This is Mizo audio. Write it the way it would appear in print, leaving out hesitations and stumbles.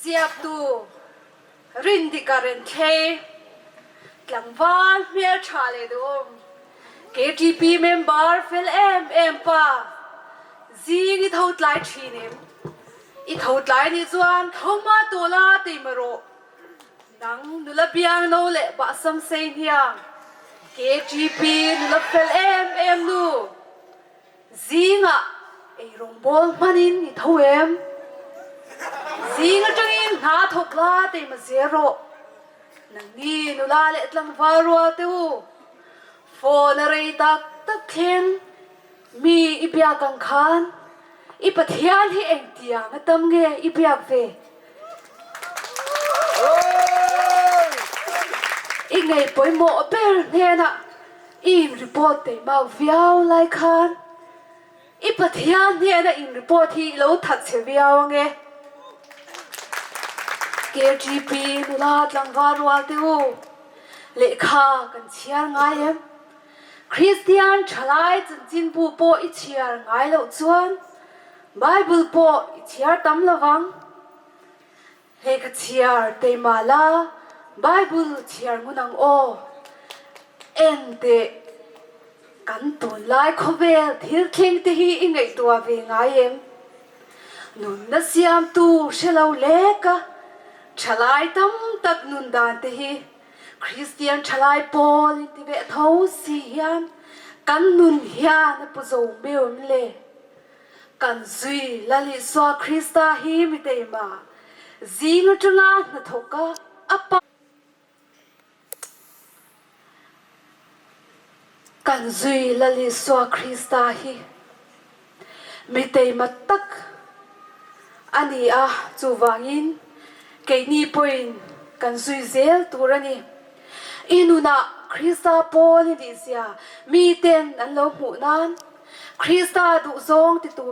Ziaktu Rindika Renthlei, tlangval hmeltha leh duhawm, KTP member fel em em pa, zing i tho tlai thin em? I tho tlai nih chuan tho hma tawla teima rawh. Nang nula biang no leh bahsam sei hniang, KTP nula fel em em nu. Zingah eirawngbawl hmanin i tho em? Zing atangin hna thawk la teima zel rawh. Nangni nula leh tlangval rual te u, phone a rei tak tak thleng mi i biak ang khan i Pathian hi engtiang a tam nge i biak ve? I ngei pawimawh ber hnenah I in report teh mau viau lai khan i Pathian hnena in report hi i lo that chhe viau ange. KGP nula tlangval rual te u, lehkha kan chhiar ngai em? Kristian thalai chanchinbu pawh i chhiar ngai loh chuan Bible pawh i chhiar tam lovang. Lehkha chhiar teimah la, Bible chhiar ngun ang aw. En teh, kan tunlai khawvel thil thleng te hi i ngaihtuah ve ngai em? Nunna siamtu hre lo lek a, thalai tam tak nun dan te hi Kristian thalai pawl in ti ve tho si hian kan nun hian a pu zo meu em le? Kan zui Lal Isua Krista hi mi teima zing atanga hnathawk a a pa. Kan zui Lal Isua Krista hi mi teima tak a ni a, chuvangin keini pawhin kan zui zel tur a ni. I nunah Krista pawl i nihzia miten an lo hmuh nan Krista duhzawng ti tur.